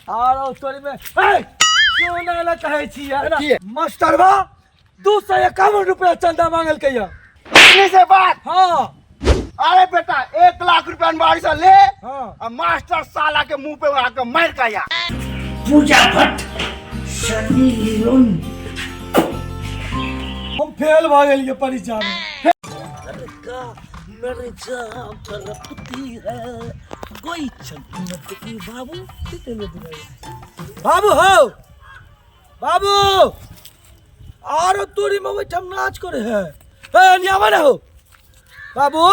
आरो तोरी में ए सुनै ला कहै छी यार की? मास्टरबा 251 रुपया चंदा मांगल के या इतनी से बात। हाँ। अरे बेटा 1 लाख रुपया अनवारी से ले। हाँ। और मास्टर साला के मुंह पे आके मार का या। Pooja Bhatt, Sunny Leone. हम फेल भ गेलिए परीक्षा में। मेरे जान तड़पती है कोई जन्नत की बाबू। बाबू हो बाबू, आरो तोरी में ओहिठाम नाच करे है। ए नियामा ना हो बाबू।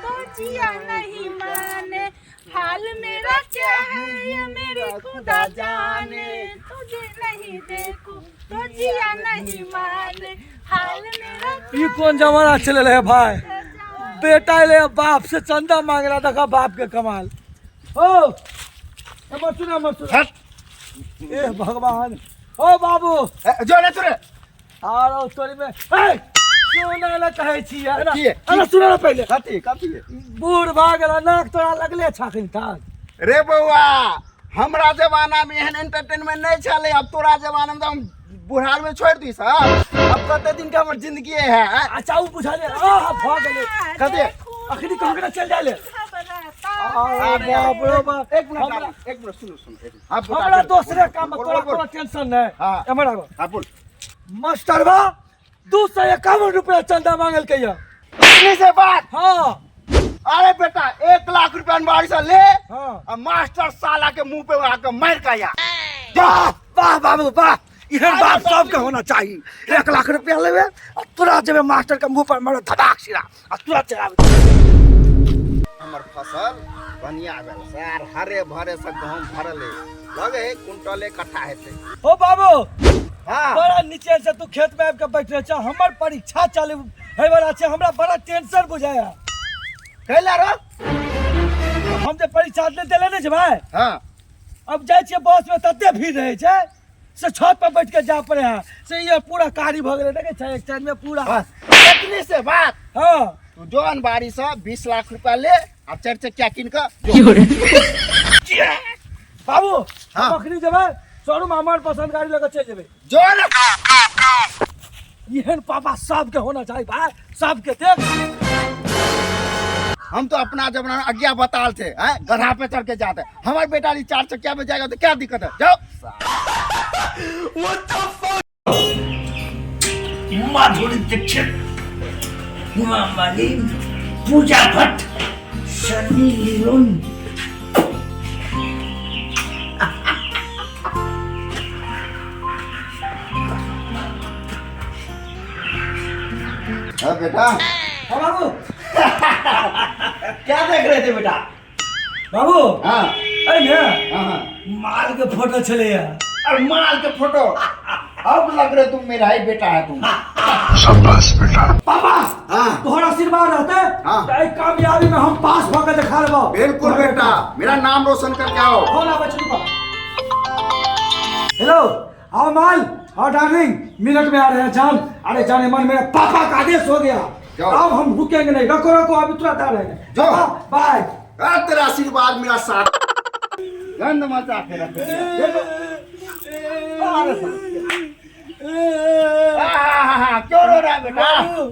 तो जिया नहीं माने, हाल मेरा क्या है ये मेरी खुदा जाने। तुझे नहीं देखूं तो जिया नहीं माने, हाल मेरा ई कोन जमाना चले रहे भाई, बेटा ले बाप से चंदा मांगला, देखा बाप के कमाल। ओ एमर सुन, एमर सुन। हट। ए भगवान, ओ बाबू। ए, जो ने तोरे। आरो तोरी में ए सुनै ला कहै छी यार। की? अरे सुन ना पहिले। कथी कथी? बूढ़ भऽ गेला, नाक तोरा लगले छाखिन थाक। रे बौआ, हमरा जमाना में एहन एंटरटेनमेंट नहीं छलै, अब तोरा जमाना में तो हम बुढ़ार में छोड़ दी सब। अब कते दिन के हमर जिंदगी है। अच्छा उ बुझा ले, आहा भऽ गेलै। कथी? अखनी कह के चल जाले। अरे बाप रे बाप। एक मिनट एक मिनट, सुनो सुनो एक मिनट। हाँ, बोल, हमरा बोल, दोसरे बोल, काम में बोल, तोरा बोल, कोनो टेंशन नहीं। हाँ। एमहर आबो। हाँ, बोल। मास्टरबा 251 रुपया चंदा मांगल के या। इतनी से बात। हाँ। अरे बेटा 1 लाख रुपया अनवारी से ले। हाँ। और मास्टर साला के मुंह पे आके मार का या। वाह वाह बाबू वाह, एहन बाप सबके होना चाहिए। 1 लाख रुपया लेबे और तुरंत जेबे मास्टर के मुंह पर मारो धड़ाक सिरा और तुरंत चलाबे। हमर फसल बढ़िया भेल से आर हरे भरे से गहूम भरल है, लगे है कुंटले कट्ठा हेतै। ओ बाबू। हाँ। बड़ा नीचे से तू खेत में आबि के बैठल छ, हमर परीक्षा चालू है वाला छै, हमरा बड़ा टेंशन बुझाया। कैला रो? हम जे परीक्षा दे देले नै छै भाई। हाँ। अब जाइ छियै बस में तते भीड़ रहै छै से छत पर बैठ के जा पड़े है, से ये पूरा कारी भ गेलै, देखै छै एक साइड में पूरा। बस इतनी से बात। हाँ। तू जो अनबारी से 20 लाख रुपया ले आ चार चक्का किन के जो। बाबू, हाँ। हम अखनी जेबै शोरूम, हमर पसंद गाड़ी लऽ के चलि जेबै। जो ना। एहन पापा सबके होना चाहिए भाई, सबके। देख हम तो अपना जमाना में अज्ञा बताल थे, हैं? गधा पे चढ़ के जाते। हमारे बेटा जी चार चक्का पे जाएगा तो क्या दिक्कत है? जाओ। माधुरी दीक्षित, हुमा मालिन, पूजा भट्ट, सनी लियोन। हाँ बेटा। हाँ बाबू। क्या देख रहे थे बेटा? बाबू। हाँ। अरे ने। हाँ, हाँ। माल के फोटो चले यार। अरे माल के फोटो अब लग रहे तुम मेरा ही बेटा है तुम। शाबाश बेटा। पापा। हाँ। तोहरा आशीर्वाद रहते हाँ। तो एहि कामयाबी में हम पास भऽ के देखा लेबो। बिल्कुल बेटा, मेरा नाम रोशन करके आओ। फोन आबै छै, रुको। हेलो, आओ माल, आओ डार्लिंग, मिनट में आ रहे हैं जान। अरे जाने मन, मेरा पापा का आदेश हो गया, जाओ। अब हम रुकेंगे नहीं। रखो रखो, अभी तुरंत आ रहे हैं। जाओ। हाँ, बाय। हाँ, तेरा आशीर्वाद मेरा साथ। गंद मचा के रख दिया। देखो। अरे हाँ, क्यों रो रहा है बेटा? बाबू,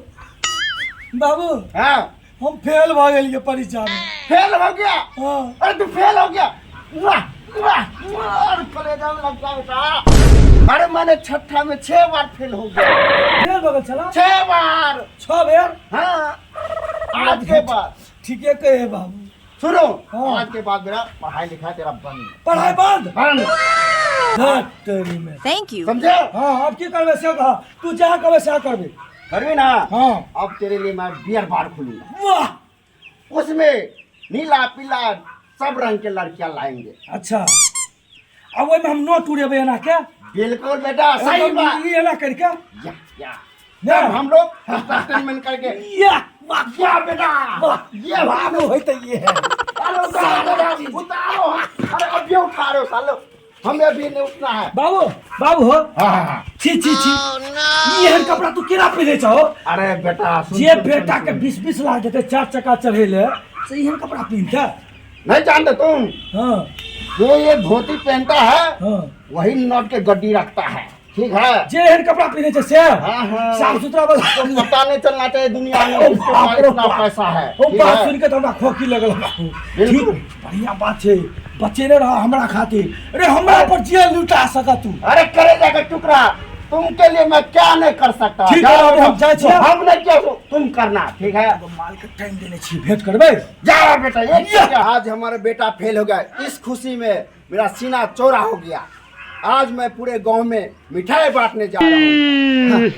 बाबू। हाँ। हम फेल भ गेलिए परीक्षा में। फेल हो गया? हाँ। अरे तू फेल हो गया? वाह, वाह, वाह, अरे कलेजा में लग गया बेटा। अरे मैंने छठा में 6 बार फेल हो गया। फेल हो गेल छला? 6 बार। 6 बेर? हाँ। आज के बाद। ठीक है कहे बाबू। सुनो, हाँ। आज के बाद मेरा पढ़ाई लिखाई तेरा बंद। पढ़ाई बंद? बंद। धत तेरी में। Thank you. समझे? हाँ, अब की करबे से कहा, तू जा करबे से करबे। करबे ना? हाँ। अब तेरे लिए मैं बियर बार खोलूंगा। वाह। उसमें नीला पीला सब रंग के लड़कियां लाएंगे। अच्छा, अब ओहिमे हम नोट उड़ेबे एना के? बिल्कुल बेटा, सही एकदम बात। ई एना करके? या, या। ना। तब हम लोग एंटरटेनमेंट करके। या, वाह, या बेटा। वाह, ये बाबू होते ये है। अरे उतारो, उतारो, उतारो। अरे अभी उठा रहे हो सालो, हमें अभी नहीं उठना है। बाबू, बाबू हो। हाँ, हाँ, हाँ। छी, छी, छी। ई एहन कपड़ा तू केना पहिरे छहो? अरे बेटा, सुन, जे सुन, बेटा सुन, के सुन। 20-20 लाख देते 4 चक्का चढ़े ले, से एहन कपड़ा पहिनते? नहीं जानते तुम? हाँ। जो ये धोती पहनता है हाँ। वही नोट के गड्डी रखता है, ठीक है? जे एहन कपड़ा पहिने छै से हाँ हाँ। साफ सुथरा वाला। तो पता नहीं चलना चाहिए दुनिया में ओ किसके बाप पास रे इतना बाप। पैसा है। ओ ठीक बात है? सुन के तऽ हमरा खोखी लगल बाबू। बिल्कुल। ठीक बढ़िया बात छै, बचेने रह हमरा खातिर। अरे हमरा पर जेल लुटा सक तू। अरे करे जाकर टुकड़ा, तुमके लिए मैं क्या नहीं कर सकता। ठीक है, जाओ, अभी हम जाइ छियै। हम नहीं किया तुम करना, ठीक है? माल के टाइम देने छी, भेंट करबै। जाओ बेटा। ये आज हमारा बेटा फेल हो गया, इस खुशी में मेरा सीना चौड़ा हो गया। आज मैं पूरे गांव में मिठाई बांटने जा रहा हूँ।